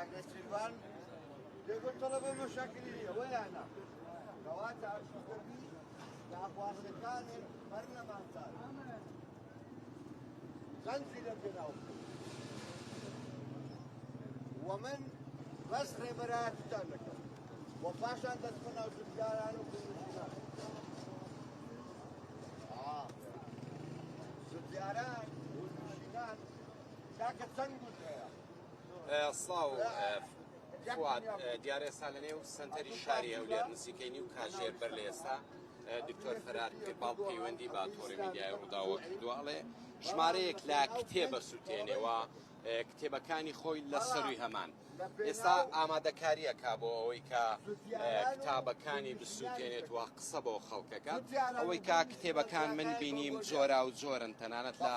کاک نەچیرڤان دەیگوت تەڵەبە مەشاکلی نییە وەیا نا کەواتە ئەچوو دەبی داخوازیەکانت پەرلەمانتار گەنجی لە پێناو بکەی و من بەس ڕێبەرایەتیتان دەکەم و پاشان دەچمە ناو جوتیاران و گوندنشینان. جوتیاران گوندنشینان کاکە چەند گوند هەیە؟ سڵاو فواد، دیارە ئێستا لە نێو سەنتەری شاری هەولێر نزیکەی نیو کاژێر بەر لە ئێستا دکتۆر فەرهاد پیرباڵ پەیوەندی بە تۆڕی میدیای ڕووداوە کردووە، ئەڵێ ژمارەیەک لە کتێبە سووتێنێ و کتێبەکانی خۆی لە سەروی هەمان ئێستا ئامادەکاریەکە بۆ ئەوەی کە کتابەکانی بسووتێنێت و قسە بۆ خەڵکەکە. ئەوەی کە کتێبەکان من بینیم جۆرا و جۆرن، تەنانەت لە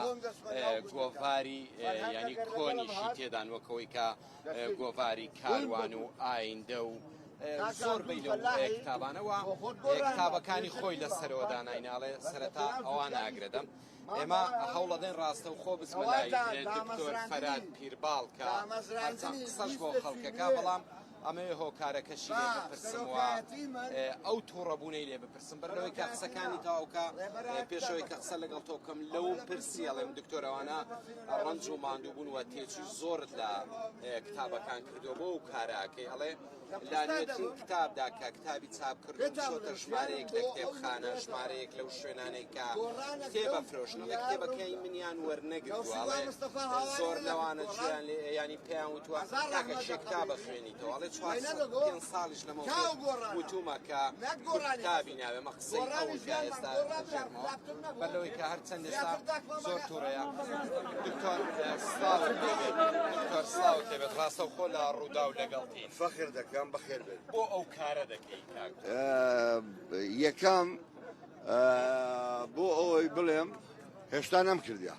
گۆڤاری ینی کۆنیشی تێدان، وەکەوەی کە گۆڤاری کاروان و ئایندە و زۆربەی لەو کتابانەوە کتابەکانی خۆی لەسەرەوە دانایناڵێ سەرەتا ئەوان ئاگرەدەم. ئێمە هەوڵەدەین ڕاستەوخۆ بچمە لای دکتۆر فەراد پیرباڵ کە هەرچەند قسەش بۆ خەڵکەکە، بەڵام ئەمەوێ هۆکارەکەشی لێ بپرسم و ئەو تووڕەبوونەی لێ بپرسم بەر لەوەی کە قسەکانی تەواوکە. پێشەوەی کە قسە لەگەڵ تۆ بکەم لەوم پرسی، ئەڵێم دکتۆر ئەوانە ڕەنج و ماندووبوون و تێچووی زۆرت لە کتابەکان کردووە بۆ ئەو کارەکەی؟ ئەڵێ لە نوێترین کتابدا کە کتابی چاپ کردووم چۆتە ژمارەیەک لە کتێبخانە، ژمارەیەک لەو شوێنانەی کە کتێبە فرۆشن، ئەڵێ کتێبەکەی منیان وەرنەگرتووە. ئەڵێ زۆر لەوانە گوێیان لێ ینی پێیان وتووە کاکە کێ کتابە خوێنیتەوە؟ ئەڵێ 400 5 ساڵیش لەمەوبەر وتومە کە کتابی ناوێ. مە قسەی ئەو کە ئێستا ژێرمەوە بەر لەوەی کە هەرچەند ئێستا زۆر تووڕەیە. دکتۆر سڵاوت لێبێت، دکتۆر سڵاوت لێبێت، ڕاستەوخۆ لە ڕووداو لەگەڵتین. فەخر دەکەم، بەخێر بێن. بۆ ئەو کارە دەکەی کاک؟ یەکەم بۆ ئەوەی بڵێم هێشتا نەمکردە،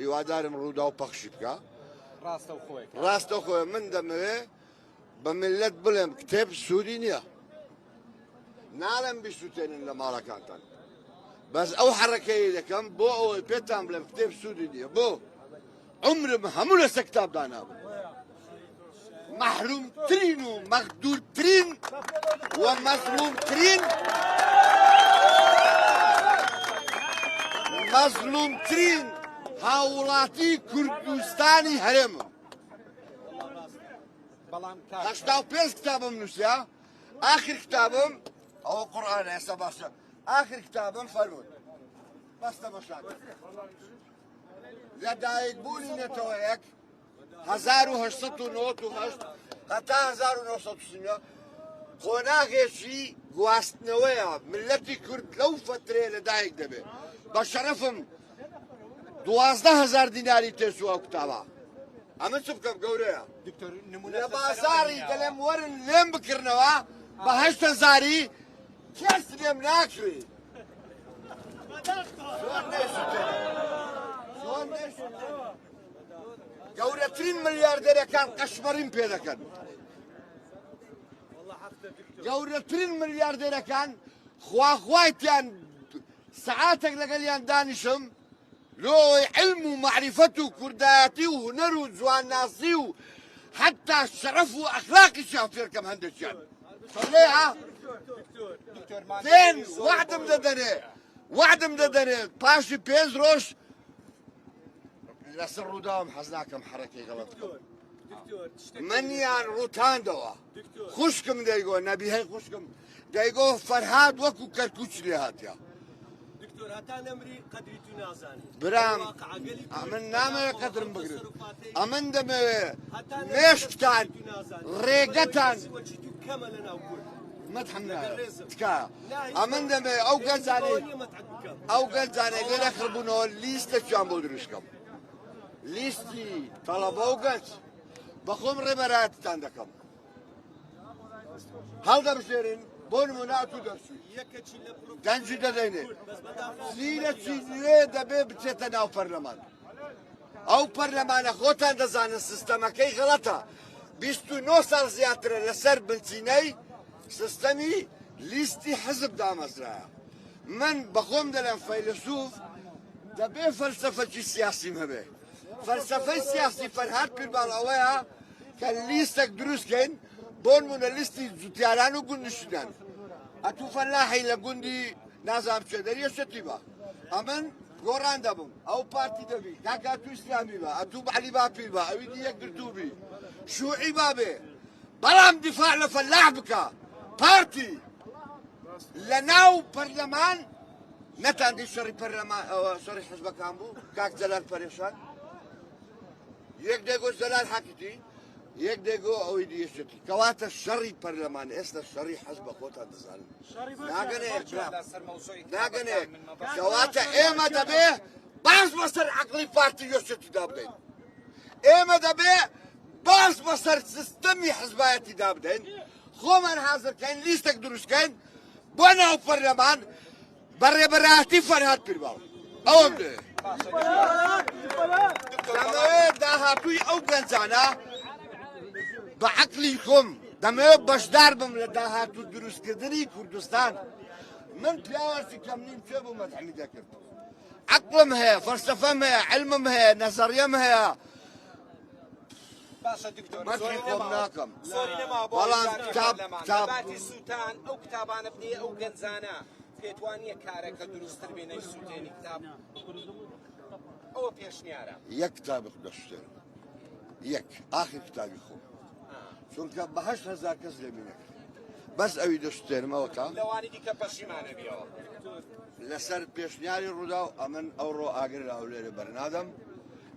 هیوادارم ڕووداو پەخشی بکە. ڕاستەوخۆی ڕاستەوخۆ من دەمەوێ بە میللەت بڵێم کتێب سوودی نییە، ناڵێم بیسووتێنن لە ماڵەکانتان، بەس ئەو حەرەکەی دەکەم بۆ ئەوەی پێتان بڵێم کتێب سوودی نییە. بۆ عمرم هەموو لەسەر کتاب دانابوو، مەحرومترین و مەغدورترین و مەزڵومترین مەزڵومترین هاووڵاتی کوردستانی هەرێمم. بەڵام 85 کتابم نووسیا، ئاخر کتابم ئەوە قورئانە ئێستا باشە، ئاخر کتابم فەرموون بەس تەمەشا لە دایکبوونی نەتەوەیەک 1898 هەتا 1939 قۆناغێکی گواستنەوەیە، ملەتی کورد لەو فترەیە لەدایک دەبێت. بە شەرەفم 12,000 دیناری تێچوو ئەو کتابە. ئەمە چ بکەم گەورەیە؟ لە بازاڕی دەڵێم وەرن لێم بکردنەوە بە 8,000ی، کەس لێم ناکڕی. گەورەترین ملیاردەرەکان قەشمەریم پێ دەکەن، گەورەترین ملیاردەرەکان خواخوایتیان سەعاتێک لەگەڵیان دانیشم لۆی علم و معرفەت و کوردایەتی و هونەر و جوانناسی و حتا شەرەف و ئەخلاقیشیان فێرکەم. هەندێکیان لێیە دێن وعدم دەدەنێ، وعدم دەدەنێ پاشی 5 ڕۆژ لەسەر ڕووداوم حەز ناکەم حەرەکەی غەڵەت بکەم. منیان ڕوتاندەوە. خوشکم دەیگۆ، نەبیهەی خوشکم دەیگۆ فەرهاد وەکو کەرکوچ لێ هاتیە. برام ئەمن نامەوێ قەدرم بگرن، ئەمن دەمەوێ مێشکتان ڕێگەتان مەتحم تکایە. ئەمن دەمەوێ ئەو گەنجانەی ئەو گەنجانەی لێرە خڕبوونەوە لیستێکیان بۆ دروستکەم، لیستی تەڵەبە و گەنج، بەخۆم ڕێبەرایەتتان دەکەم، هەڵدەبژێرن. بۆ نمونە تو دەرچووی گەنجی دەدەینێ، زیرەکی نوێ دەبێ بچێتە ناو پەرلەمان. ئەو پەرلەمانە خۆتان دەزانن سیستەمەکەی غەڵەتە، 29 ساڵ زیاترە لەسەر بنچینەی سیستەمی لیستی حزب دامەزرایە. من بەخۆم دەڵێم فەیلسوف دەبێ فەلسەفەکی سیاسیم هەبێ. فەلسەفەی سیاسی فەرهاد پیرباڵ ئەوەیە کە لیستێک دروست کەین، بۆنمونە لیستی جوتیاران و گوندنشینان، ئەتوو فەلاحی لە گوندی نازانم کوێ دەری یەکێتی بە، ئەمن گۆڕان دەبم، ئەو پارتی دەبی، کاکە ئەتوو ئیسلامی بە، ئەتوو عەلی باپیر بە، ئەوی دی یەکگرتوو بی، شوعی با بێ، بەڵام دیفاع لە فەلاح بکە. پارتی لە ناو پەرلەمان نەتاندی شەڕی پەرلەمان ئەوە شەڕی حزبەکان بوو. کاک جەلال پەرێشان یەک دەگۆ جەلال حەقیتی، یەک دەگۆ ئەوەی دیەشێتی. کەواتە شەڕی پەرلەمان ئێستا شەڕی حەز بە خۆتان دەزانن ناگەنێ ناگەنێ. کەواتە ئێمە دەبێ باز بەسەر عەقڵی پارتی یەشێتی دابدەین، ئێمە دەبێ باز بەسەر سیستەمی حزبایەتی دابدەین، خۆمان حازرکەین، لیستێک دروستکەین بۆ ناو پەرلەمان بە ڕێبەرایەتی فەرهاد پیرباڵ. ئەوەم دەوێ. دەمەوێت داهاتووی ئەو گەنجانە بە عەقلی خۆم دەمەوێت بەشدار بم لە داهاتوو دروستکردنی کوردستان. من پیاوەکی کەم نیم، کێ بوو مەدحمی دەکرد؟ عەقڵم هەیە، فەلسەفەم هەیە، عیلمم هەیە، نەزەریەم هەیە. باشە دکتۆر، مەدحی زۆری خۆم نەماوە. ناکەم، زۆری نەماوە بۆ بەڵام هەڵبژاردنی کتاب پەرلەمان. کتاب لە باتی سووتان ئەو کتابانە بدەیە ئەو گەنجانە، پێت وا نییە کارەکە دروستتر بێ نەیسووتێنی کتاب؟ ئەوە پێشنیارە. یەک کتابی خۆ دەسووتێنم، یەک ئاخر کتابی خۆم، چونکە بە 8000 کەس لێمی نەکرد، بەس ئەوی دەسووتێنمەوە تا لەوانی دیکە پەشیمانە بیەوە. لەسەر پێشنیاری ڕووداو ئەمن ئەوڕۆ ئاگر لە هەولێرێ بەرنادەم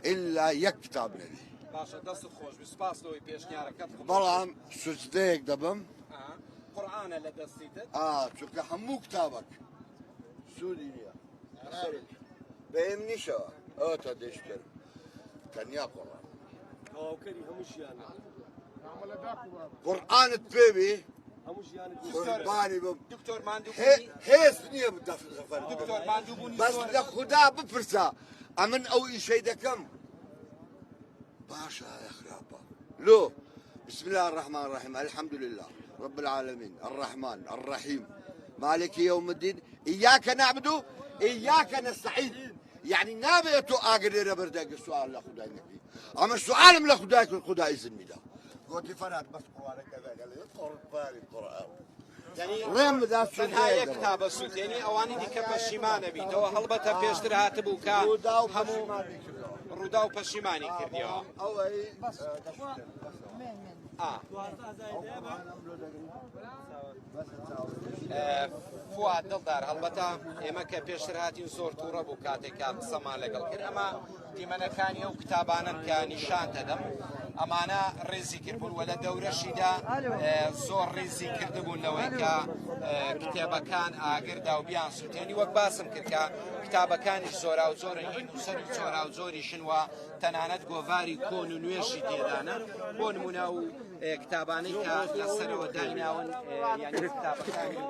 ئیلا یەک کتاب نەبی. باشە دەستت خۆش بی، سوپاس لەوەی پێشنیارەکەت قبوڵ کرد. بەڵام سوجدەیەک دەبم. قورئانە لە دەستیتت؟ ئا چونکە هەموو کتابەک سوودی نییە لەسەرێک بە ئێمنیشەوە ئەوە تا دەیشکەن تەنیا قورئان. تەواوکەری هەموو ژیانە. قورئانت پێبی هەموو ژیانت قوربانی بم. دکتۆر ماندووبوونی هێز نییە زەفەر. دکتۆر ماندووبوونی بەس زۆر. لە خودا بپرسە ئەمن ئەو ئیشەی دەکەم باشە یا خراپە؟ لۆ بسم الله الرحمن الرحيم الحمد لله رب العالمين الرحمن الرحيم مالك يوم الدين إياك نعبد إياك نستعين. يعني نابێت تۆ ئاگر لێرە بەردەگە سوال لە خودای نەکەی. ئەمە سوالم لە خودای کرد، خودا ئیزن میدا. گوتی فەرهاد بەس قورئانەکە دەگەڵێ قوربانی قورئان. یعنی ڕێم بدا تەنها سوودەیەک یەک دەبم. کتابە سووتێنی، ئەوانی دیکە پەشیمانە بیتەوە. هەڵبەتە پێشتر هاتبوو کە ڕووداو هەموو پەشیمانی کردەوە. ڕووداو پەشیمانی کردیەوە. ئەوەی ئا. فواد دڵدار، هەڵبەتە ئێمە کە پێشتر هاتین زۆر تووڕە بوو کاتێک کە قسەمان لەگەڵ کرد. ئەمە دیمەنەکانی ئەو کتابانن کە نیشان دەدەم، ئەمانە ڕێزی کردبوون و لە دەورەشیدا زۆر ڕێزی کردبوون لەوەی کە کتێبەکان ئاگردا و بیان سووتێنی. وەک باسم کرد کە کتابەکانیش زۆرا و زۆرن، هی نووسەری جۆرا و زۆریشن و تەنانەت گۆڤاری کۆن و نوێشی تێدانە. بۆ نمونە و کتابانەی کە لەسەرەوە دایناون، یعنی کتابەکانی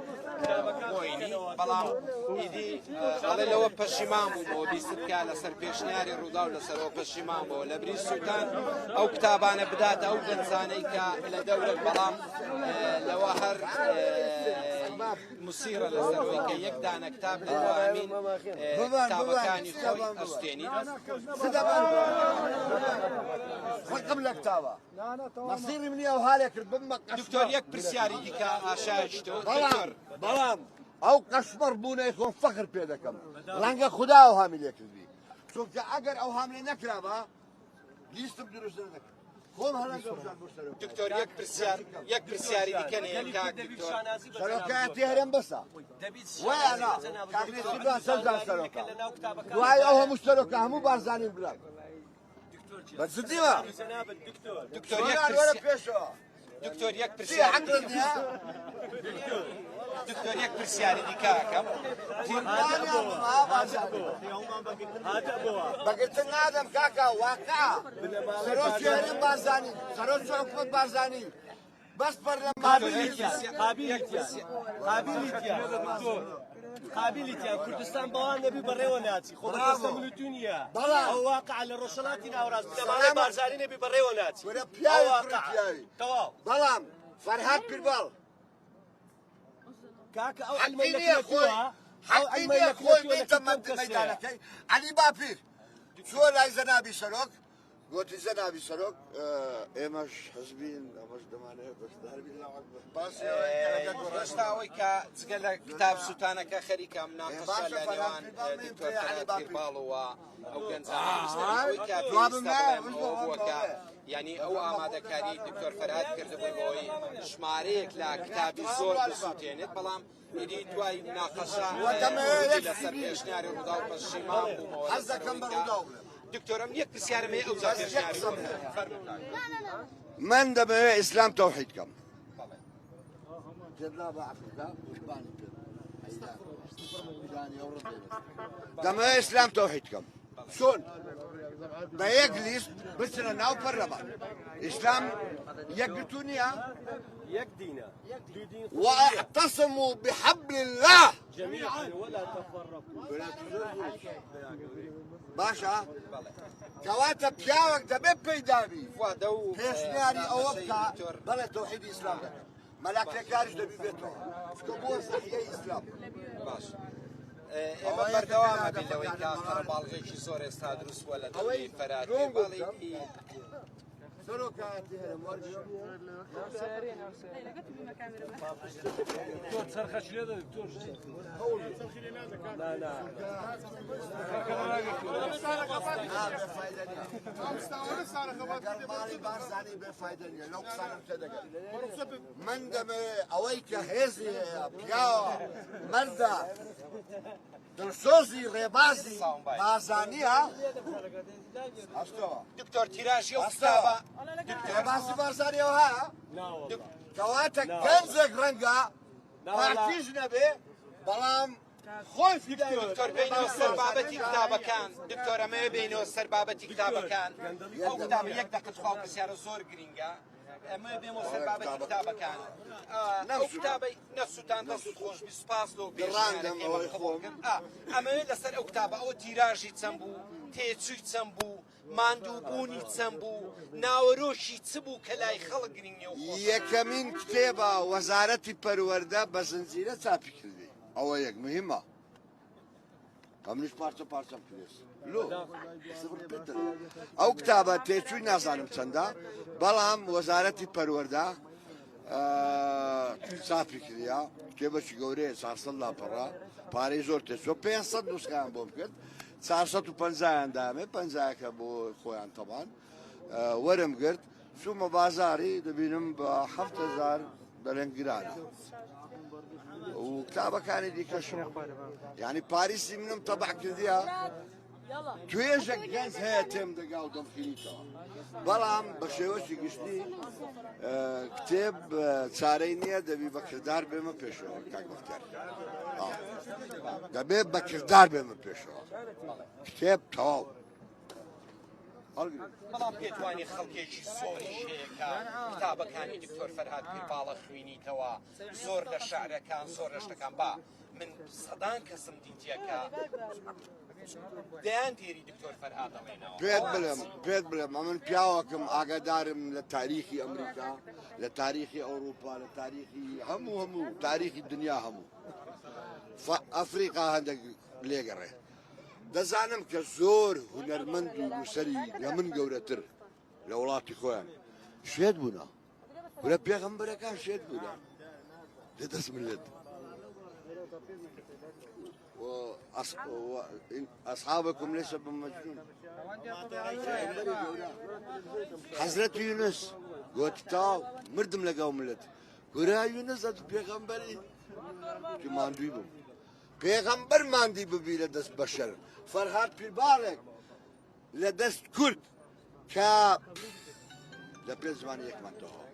خۆینی، بەڵام ئیدی ئەڵێ لەوە پەشیمان بوومەوە بیست کە لەسەر پێشنیاری ڕووداو لەسەرەوە پەشیمان بووە لە بری سووتان ئەو کتابانە بدات ئەو گەنجانەی کە لە دەورن، بەڵام لەوە هەر مسیرە لەسەرەوەی کە یەک دانە کتاب لە دوامین کتابەکانی خۆی ئەستێنی. ڕقم لە کتابە مەسیری منی ئەو هالێ کرد بمە دکتۆر یەک پرسیاری دیکە ئاشایشتۆ بەڵام بەڵام ئەو قەشمەڕ بوونەی خۆم فەخر پێ دەکەم، ڕەنگە خودا ئەو هامی لێ کردی، چونکە ئەگەر ئەو هام لێ نەکرابا لیستم دروست نەدەکرد. خۆم هەرەنگە بزان بۆ سەرۆک. دکتۆر یەک پرسیار، یەک پرسیاری دیکە نییە کاک دکتۆر. سەرۆکایەتی هەرێم بەسە وایە کاک نێچیرڤان سەرجان سەرۆکە، دوای ئەو هەموو سەرۆکە هەموو بارزانی برا بە جدیوە. دکتۆر یەک چۆنیان وەرە پرسیار پێشەوە. دکتۆر یەک چی پرسیاری عەقڵت نییە؟ دکتۆر یەک پرسیاری دیکە ئەکەم. قوربانیان بم ها بارزانی. بەگرتن نادەم کاکە، واقع سەرۆکی هەرێم بارزانی، سەرۆکی حکومەت بارزانی، بەس پەرلەمان. قابلیتیان کوردستان بەوان نەبی بەڕێوە ناچی، خۆ بەدەستە من و تو نییە. بەڵام ئەو واقع لە ڕۆژهەڵاتی ناوەڕاست بنەماڵەی بارزانی نەبی بەڕێوە ناچی. کورە پیاوی ئەو کوڕی واقع. پیاوی. تەواو. بەڵام فەرهاد پیرباڵ کاکە ئەو حەقی عیلمەی نییە خۆی، لە ئەو حەقی عیلمەی نییە لە خۆی لە بێتە کتێب کەسەیە. مەیدانەکەی. عەلی باپیر چووە لای جەنابی سەرۆک. گۆتی جەنابی سەرۆک ئێمەش حزبین ئەمەش دەمانەوێت بەشداربین لە حکومەت. باسی ئەوەی کە لەگەڵ گۆڕان هێشتا ئەوەی کە جگە لە کتاب سووتانەکە خەریکە مناقەشە باشە لە فەرهاد نێوان پیرباڵ من دکتۆر پێ عەلی فەرهاد باپیر. پیرباڵ و ئەو گەنجانەی ویستەری ئەوەی کە جوابم پێویستە نایە بڵێم من ئەوە جوابم بووە کە بەوەیە. یعنی ئەو ئامادەکاری دکتۆر فەرهاد کردبووی بەوەی ژمارەیەک لە کتابی زۆر بسووتێنێت بەڵام ئیدی دوای مناقەشە دەمەوێت کوردی یەک لەسەر سیبی. پێشنیاری ڕووداو پەشیمان بوومەوە حەز لەسەر دەکەم ئەوەی بە کە ڕووداو بڵێم. دکتۆرم یەک پرسیارم هەیە ئەوجا بەس یەک پێشنیاری قسەم بکەم. هەیە. فەرموو کاک. من دەمەوێت ئیسلام تەوحید کەم. بەڵێ. دەمەوێت ئیسلام تەوحید کەم. چۆن؟ بە یەک لیست بچنە ناو پەرلەمان. ئیسلام یەکگرتوو نییە؟ یەک دینە دوو دین واعتصموا بحبل الله جميعا ولا تفرقوا. باشە کەواتە پیاوەک دەبێت پەیدابی وادە و پێشنیاری ئەوە بکە دکتۆر بەڵێ تەوحیدی ئیسلام دەکەم. مەلاکرێکاریش دەبی بێتەوە چونکە بووە زەحیەی ئیسلام. باش ئێمە بەردەوامە بین لەوەی کە قەرەباڵغێکی زۆر ئێستا دروست بووە لە دەوری فەرهاد درۆم بۆ پیرباڵی بکەم. سەرۆکایەتی هەرێم وەرگرم. دكتور صرخة شنو هذا دكتور؟ لا لا نا بێفایدە نییە. لەگەڵ ماڵی بارزانی بێفایدە نییە. لەو قسانەم تێدەگەن. من دەمەوێت ئەوەی کە هێزی هەیە پیاوە مەردە دڵسۆزی ڕێبازی بارزانیە هەستەوە دکتۆر تیراژی ئەو هەستەوە کتابە ڕێبازی بارزانیەوە هەیە لا والله. کەواتە گەنجێک ڕەنگە پارتیش نەبێ بەڵام خۆی فیدای دکتۆر بینەوە سەر بابەتی کتابەکان دکتۆر ئەمەوێ بینەوە سەر بابەتی کتابەکان ئەو کتابە یەک دەقە تخوا و پرسیارە زۆر گرینگە ئەمەوێ بێمەوە سەر بابەتی کتابەکان ئەو کتابەی نەسووتان دەست خۆش بی سوپاس لەو گەڕاندم پێشنیارەکەی ئەوەی قبوڵ خۆم. کرد. ئەمەوێ لەسەر ئەو کتابە ئەو تیراژی چەند بوو تێچووی چەند بوو ماندووبوونی چەند بوو ناوەرۆکی چ بوو کە لای خەڵک گرنگ نییە و خۆشە. یەکەمین کتێبە وەزارەتی پەروەردە بە زنجیرە چاپی کردی ئەوە یەک مهمە ئەمنیش پارچە پارچەم کرێس لۆ سفر پێت دەڵێم. ئەو کتابە تێچووی نازانم چەندە بەڵام وەزارەتی پەروەردە چاپی کردیا کتێبەکی گەورەیە 400 لاپەڕە پارەی زۆر تێچووە 500 نوسخەیان بۆم کرد 450یان دامێ 50ەکە بۆ خۆیان تەبان وەرم گرت چوومە بازاری دەبینم بە 7000 دەڵێن گرانە و کتابەکانی دیکەشم یعنی پاریسی منم تەبع کردیە توێژێک گەنج هەیە تێم دەگا و دەمخینیتەوە بەڵام بە شێوەشی گشتی کتێب چارەی نییە دەبی بە کردار بێمە پێشەوە کاک بەختیار دەبێت بە کردار بێمە پێشەوە کتێب تەواو هەڵگرن. بەڵام پێتوانی خەڵکێکی زۆریش هەیە کە کتابەکانی دکتۆر فەرهاد پیرباڵە خوێنیتەوە زۆر لە شعرەکان زۆر لە شتەکان با من سەدان کەسم دیتیە کە دەیان دێری دکتۆر فەرهاد دەڵێنەوە. پێت بڵێم پێت بڵێم ئەمن پیاوەکەم ئاگادارم لە تاریخی ئەمریکا لە تاریخی ئەوروپا لە تاریخی هەموو هەموو تاریخی دنیا هەموو ئەفریقا هەندێک لێگەڕێ دەزانم کە زۆر هونەرمەند و نووسەری لە من گەورەتر لە وڵاتی خۆیان شێت بوونە کورە پێغەمبەرەکان شێت بوونە لە دەست ملت أصحابكم ليس بمجنون حضرت يونس قلت تاو مردم لقاو ملت کورە یونس ئەتو پێغەمبەری وتی ماندووی بووم پێغەمبەر ماندی ببی لە دەست بەشەر فەرهاد پیرباڵێک لە دەست کورد کە لە پێ زمانی یەکمان تەواو.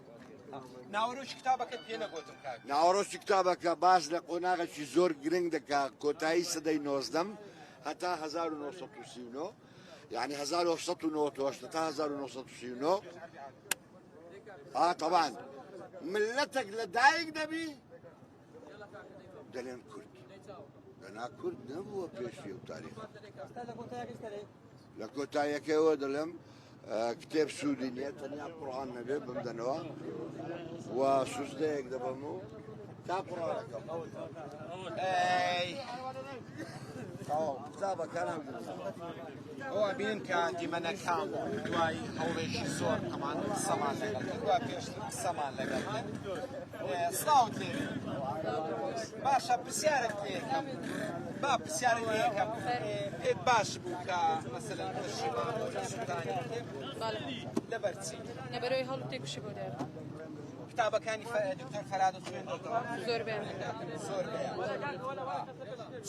ناوەرۆکی کتابەکەت پێ نەگوتم کاک. ناوەڕۆکی کتابەکە باس لە قۆناغێکی زۆر گرنگ دەکا کۆتایی سەدەی نۆزدەم هەتا 1939 یعنی 1898 هەتا 1939 آه طبعا ملتك لە دایک دەبی دەلێن کورد دەنا کورد نەبووە پێشی و تاریخ لە کۆتاییەکەیەوە دەڵێم کتێب سوودی نییە تەنیا قورئان نەبێ بمدەنەوە و سوزدەیەک دەبەم و تا قورئانەکەم. ئەی. تەواو کتابەکانم ئەوە بینن کە دیمەنەکان بوو دوای هەوڵێکی زۆر تەمان قسەمان لەگەڵ کرد و پێشتر قسەمان لەگەڵ کرد. سڵاوت لێ باشە پرسیارت لێکەم با پرسیارت لێکەم پێت باش بوو کە مەسەلەن پەشیمان بوو لە سووتانی کتێب؟ لەبەر چی؟ لەبەرەوەی هەڵ تێکوشی بۆ دەر کتابەکانی دکتۆر فەرادت خوێندۆتەوە؟ زۆربەیان. زۆربەیان.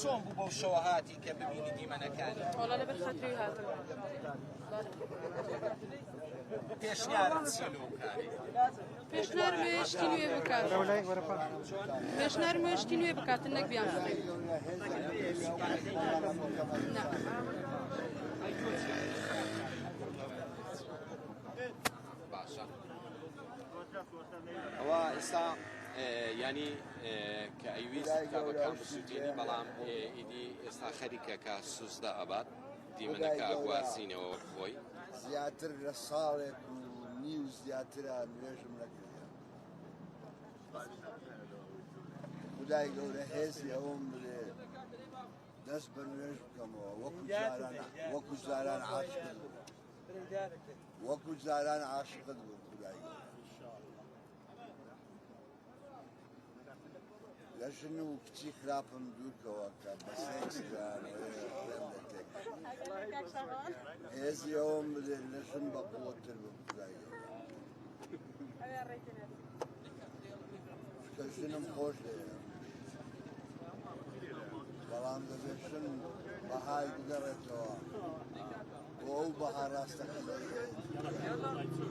چۆن بوو بەو شەوە هاتی کە ببینی دیمەنەکانی؟ وەڵا لەبەر خاتری هاتم. پێشنیارت چییە لەو کارەی؟ پێشنیارم وێ شتی نوێ بکات. پێشنیارم وێ شتی نوێ بکاتن نەک بیان سوتێنێ. نا. باشە ئەوە ئێستا ینی کە ئەیویست کتابەکان بسووتێنی بەڵام ئیدی ئێستا خەریکە کە سوزدە ئەبات دیمەنەکە ئەگوازینەوە وەک خۆی. زیاتر لە ساڵێک و نیو زیاترە نوێژم نەکردە. خودای گەورە هێزی ئەوەم بدێ دەست بە نوێژ بکەمەوە وەکو جاران وەکو جاران عاشقت بووم وەکو جاران عاشقت بووم خودای گەورە. لە ژن و کچی خراپم دوورکەوە کە بە سێکس دەیانەوێ خوێم لێ تێک بدەن. هێزی ئەوەم بدێ لە ژن بە قووەتتر بم خودای گەورە. چونکە ژنم خۆش دەوێ بەڵام دەبێ ژن بەهای بگەڕێتەوە بۆ ئەو بەها ڕاستەقینەی هەیەتی.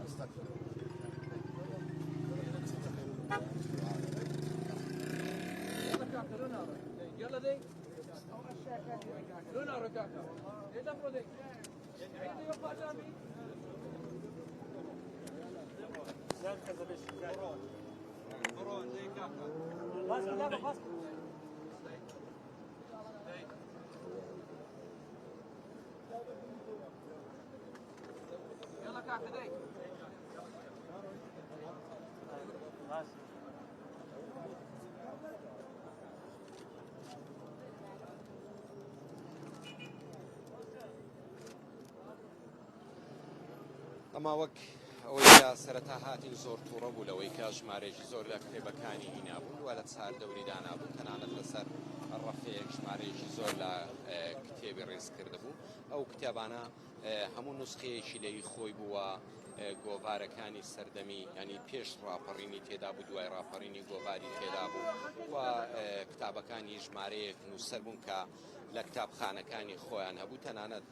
ئەستەغفراللە. ئەما وەک ئەوەی کە سەرەتا هاتین زۆر تووڕە بوو لەوەی کە ژمارەیەکی زۆر لە کتێبەکانی هینابوون و لە چار دەوری دانابوو تەنانەت لەسەر ڕەفەیەک ژمارەیەکی زۆر لە کتێبی ڕیز کردبوو ئەو کتێبانە هەموو نوسخەیەکی لەی خۆی بووە گۆڤارەکانی سەردەمی ینی پێش ڕاپەڕینی تێدا بوو دوای ڕاپەڕینی گۆڤاری تێدا بوو و کتابەکانی ژمارەیەک نووسەر بوون کە لە کتابخانەکانی خۆیان هەبوو تەنانەت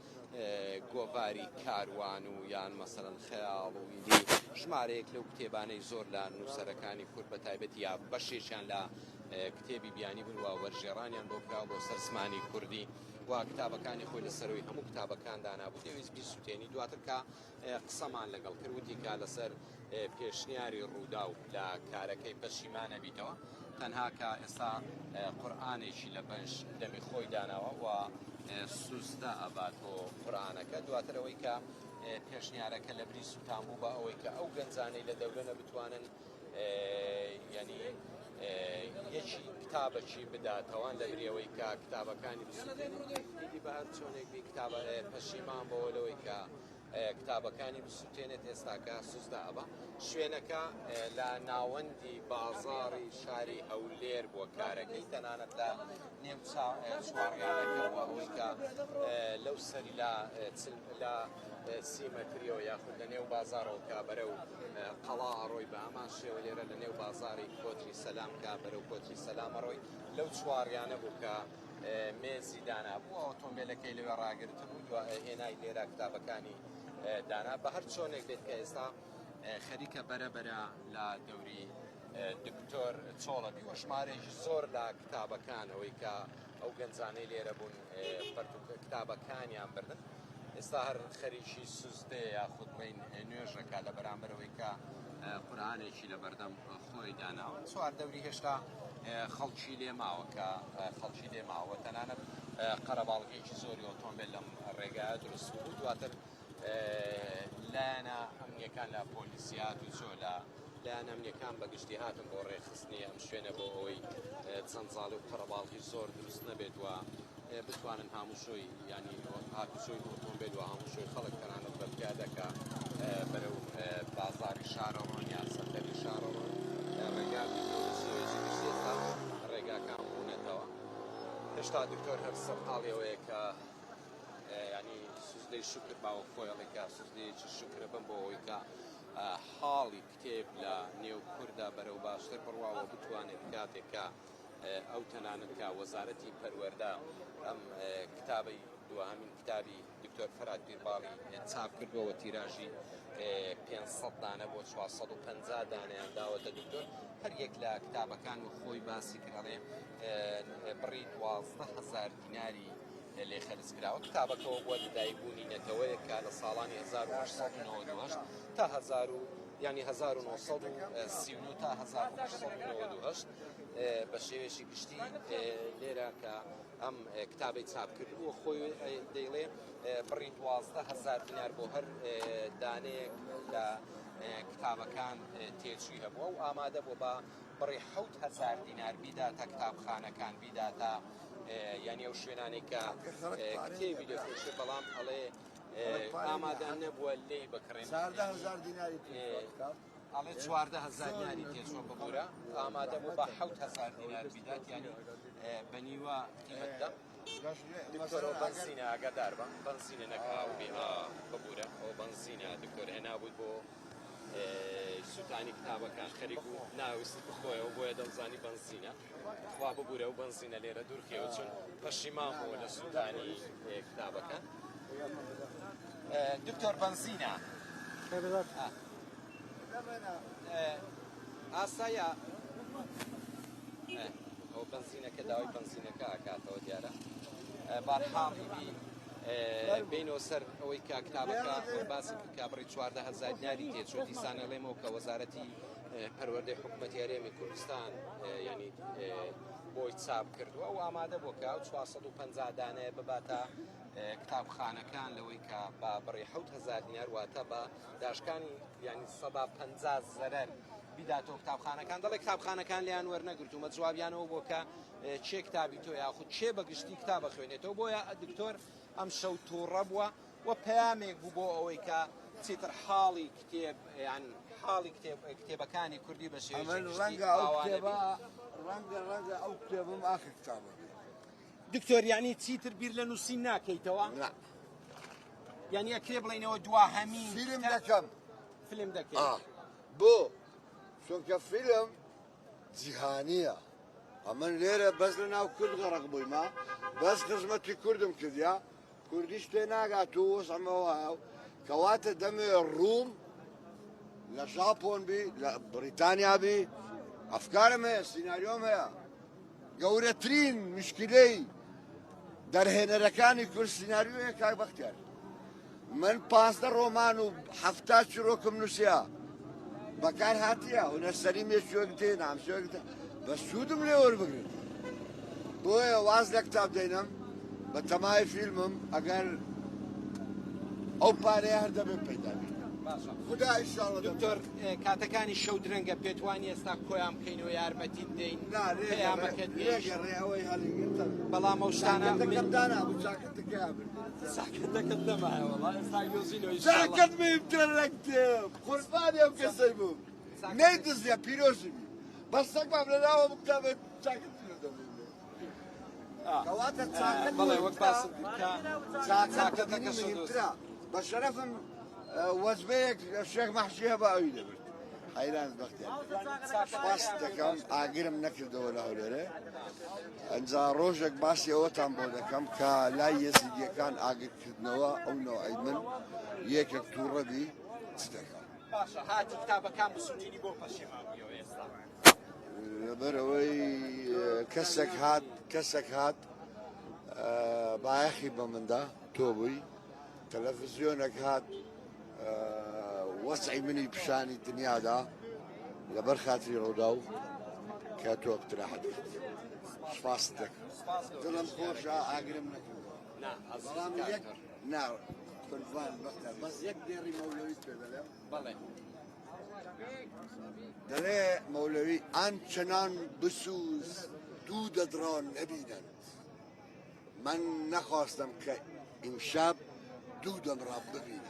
گۆڤاری کاروان و یان مەسەلەن خەیاڵ و ئیدی ژمارەیەک لەو کتێبانەی زۆر لە نووسەرەکانی کورد بە تایبەتی یا بەشێکیان لە کتێبی بیانی بوون و وەرژێڕانیان بۆ کراوە بۆ سەر زمانی کوردی و کتابەکانی خۆی لە سەروی هەموو کتابەکان دانابوو دەویست بیسووتێنی دواتر کە قسەمان لەگەڵ کرد وتی کە لەسەر پێشنیاری ڕووداو لە کارەکەی پەشیمانە بیتەوە تەنها کە ئێستا قورئانێکی لە بەش دەمی خۆی داناوە و سوزدە ئەبات بۆ قورئانەکە دواتر ئەوەی کە پێشنیارەکە لە بری سووتان بوو بە ئەوەی کە ئەو گەنجانەی لە دەورەنە بتوانن ینی یەکی کتابەکی بداتەوان لە بریەوەی کە کتابەکانی بسووتێنن ئیدی بە هەر چۆنێک بی کتابە پەشیمان بەوە لەوەی کە کتابەکانی بسوتێنێت ئێستاکە سوزدە ئەبا شوێنەکە لە ناوەندی بازاڕی شاری هەولێر بووە کارەکەی تەنانەت لە نێو چواڕیانەکە بووە ئەوەی کە لەو سەری لە لە سیمەتریەوە یاخود لە نێو بازارەوە کە بەرەو قەڵا ئەڕۆی بە هەمان شێوە لێرە لە نێو بازاری کۆتری سەلام کە بەرەو کۆتری سەلام ئەڕۆی لەو چواڕیانە بوو کە مێزی دانابوو ئۆتۆمبیلەکەی لەوێ ڕاگرتبوو دوا هێنای لێرە کتابەکانی دانا بە هەر چۆنێک بێت کە ئێستا خەریکە بەرە بەرە لە دەوری دکتۆر چۆڵە بی و ژمارەیەکی زۆر لە کتابەکانەوەی کە ئەو گەنجانەی لێرە بوون پەرتوک کتابەکانیان بردن ئێستا هەر خەریکی سوزدەیە یاخود بڵێین نوێژەکە لە بەرامبەرەوەی کە قورئانێکی لە بەردەم خۆی داناوە چوار دەوری هێشتا خەڵکی لێ ماوە کە خەڵکی لێ ماوە تەنانەت قەرەباڵغێکی زۆری ئۆتۆمبیل لەم ڕێگایە دروست بوو دواتر لایەنە ئەمنیەکان لە پۆلیسیات و چۆ لە لایەن ئەمنیەکان بەگشتی هاتن بۆ ڕێکخستنی ئەم شوێنە بۆ ئەوەی جەنجاڵی و قەرەباڵغی زۆر دروست نەبێت و بتوانن هاموشۆی یانی هاتوچۆی ئۆتۆمبێل و هاموشۆی خەڵک تەنانەت بە پیادە کە بەرەو بازاڕی شارە ڕۆن یان سەنتەری شارە ڕۆن ڕێگا بگرن بە شێوەیەکی گشتی ئێستا ڕێگاکان بوونەتەوە. هێشتا دکتۆر هەر سەرقاڵی ئەوەیە کە ینی سوزدەی شوکر باوە خۆی ئەڵێ کە سوزدەیەکی شوکرە بم بۆ ئەوەی کە حاڵی کتێب لە نێو کووردا بەرەو باشتر بڕواوە بتوانێت کاتێک کە ئەو تەنانەت کە وەزارەتی پەروەردە ئەم کتابەی دواهەمین کتابی دکتۆر فەرات پیرباڵی چاپ کردووە تیراژی 500 دانە بۆ 450 دانیان داوەتە دکتۆر هەر یەک لە کتابەکان و خۆی باسی کراڵێ بڕی 12هزار دیناری لێ خەرج کراوە کتابەکەەوە بووە لەدایکبوونی نەتەوەیەک کە لە ساڵانی 1998 تا 1000 ینی 1939 تا 1998 بە شێوەیەکی گشتی لێرە کە ئەم کتابەی چاپ کردبوو خۆی دەیڵێ بڕی 12 هزار دینار بۆ هەر دانەیەک لە کتابەکان تێچووی هەبووە و ئامادە بوو بە بڕی 1000 دینار بیداتە کتابخانەکان بیداتە یانی ئەو شوێنانێک کە کتێبی دەفرۆشێ بەڵام ئەڵێ ئامادە نەبووە لێی بکڕێن 14000 دیناری ئەڵێ 14000 دیناری تێچووە ببورە ئامادە بوو بە 7000 دینار بیدات یانی بە نیوە قیمەتدا دکتۆر ئەو بەنزینە ئاگادار بە بەنزینە نەک ئاو بێ ببورە ئەو بەنزینە دکتۆر هێنابووی بۆ سووتانی کتابەکان خەریک بوو ناویست بخۆیەوە بۆیە دەمزانی بەنزینە خوا ببورە و بەنزینە لێرە دوورخەوە چون پەشیمان بووە لە سووتانی کتابەکان دکتۆر بەنزینە ئاسایە ئەو بەنزینەکە داوای بەنزینەکە ئاکاتەوە دیارە بارحاڵی بی بینەوە سەر ئەوەی کە کتابەکە باسی کە بڕی 14 هزار دیناری تێچوو دیسانە ڵێمەوە کە وەزارەتی پەروەردەی حکوومەتی هەرێمی کوردستان ینی بۆی چاپ کردووە و ئامادە بۆ کە 450 دانەیە بباتە کتابخانەکان لەوەی کە بە بڕی 7000 دینار واتە بە داشکانی یانی 50% زەرەر بیداتەوە کتابخانەکان دەڵێ کتابخانەکان لیان وەرنەگرتوومە جوابیانەوە بۆ کە چێ کتابی تۆ یاخود چێ بە گشتی کتابە خوێنێتەوە بۆیە دکتۆر ئەم شەو تووڕە بووە و پەیامێک بوو بۆ ئەوەی کە چیتر حاڵی کتێب یان حاڵی کتێب کتێبەکانی کوردی بە شێوەیەکی گشتی ڕەنگە ئەو ئاوا کتێبە نەبێت. ڕەنگە ڕەنگە ئەو کتێبم ئاخر کتابە بێت. دکتۆر یعنی چیتر بیر لە نووسین ناکەیتەوە؟ نا. یعنی ئەکرێ بڵێینەوە دواهەمین فیلم کتاب- دەکەم. فیلم دەکەی. ئا بۆ چونکە فیلم جیهانییە ئەمن لێرە بەس لە ناو کورد غەڕق بوویمە بەس خزمەتی کوردم کردیا کوردیش تێ ناگات و وەزعمەوە کەواتە دەمێ ڕووم لە ژاپۆن بی لە بریتانیا بی ئەفکارم هەیە سیناریۆم هەیە گەورەترین مشکلەی دەرهێنەرەکانی کورد سیناریۆیە کاک بەختیار من 15 ڕۆمان و 70 چیرۆکم نووسیا بەکار هاتیە هونەر سەریم یەکێک تێ نامشێک بە سوودم لێ وەربگرن بۆیە واز لە کتاب دێنم بە تەمای فیلمم ئەگەر ئەو پارەیە هەر دەبێت پەیدا بێت باشە خودا ئینشاڵڵا دکتۆر کاتەکانی شەو درەنگە پێتوانی ئێستا کۆیان بکەینەوە یارمەتیت دەین نا پەیامەکەت گەیشت لێگەڕێ ئەوەی هەڵیگرتە بەڵام ئەو شتانە چاکەتەکەم دانا بوو چاکەتەکەیان برد چاکەتەکەت نەمایە وەڵا ئێستا گۆزینەوە ئینشاڵڵا. چاکەت مهمترە لە کتێب قوربانی ئەو کەسەی بووم نەیدزیە پیرۆزی بی بەس سەگمام لە ناوە بوو کتابە چاکەت پیرۆز دەبێت کەواتە چاکەت بەڵێ وەک باسم کرد کە چاکەتەکە مهمترە بە شەرەفم وەجبەیەک شێخ مەحشی هەبا ئەوی دەبرد حەیران بەختیار سپاس دەکەم ئاگرم نەکردەوە لە هەولێرێ ئەنجا ڕۆژێک باسی ئەوەتان بۆ دەکەم کە لای یەزیدیەکان ئاگرکردنەوە ئەو نەوعی من یەکێک تووڕەبی چ دەکەم باشە هاتی کتابەکان بسووتینی بۆ پەشیمان بوویەوە ئێستا لەبەرئەوەی کەسێک هات کەسێک هات بایەخی بە مندا تۆ بووی تەلەڤزیۆنێک هات وەزعی منی پیشانی دنیادا لەبەر خاتری ڕوودا و کە تۆ اقتراحت کرد سپاست دەکەم دڵم خۆشە ئاگرم نەکردەوە بەڵام یەک نا قوربان بەختە بەس یەک دێڕی مەولەویت پێ دەڵێم بەڵێ دەڵێ مەولەوی ئان چنان بسوز دوو دەدڕان نەبینن. من نخواستم که امشب دودم را ببینم.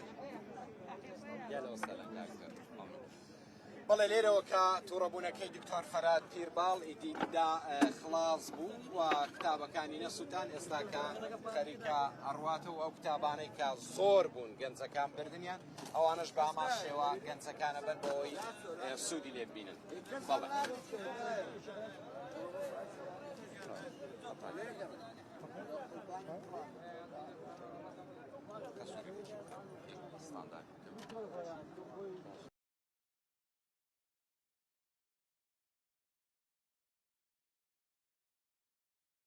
بەڵێ لێرەوە کە توڕەبوونەکەی دکتۆر فەرات پیرباڵ ئیدی دا خلاص بوو و کتابەکانی نەسووتان، ئێستا کە خەریکە ئەڕواتەوە ئەو کتابانەی کە زۆر بوون گەنجەکان بردنیان، ئەوانەش بە هەمان شێوە گەنجەکانە بەر بەوەی سوودی لێ ببینن. بەڵێ.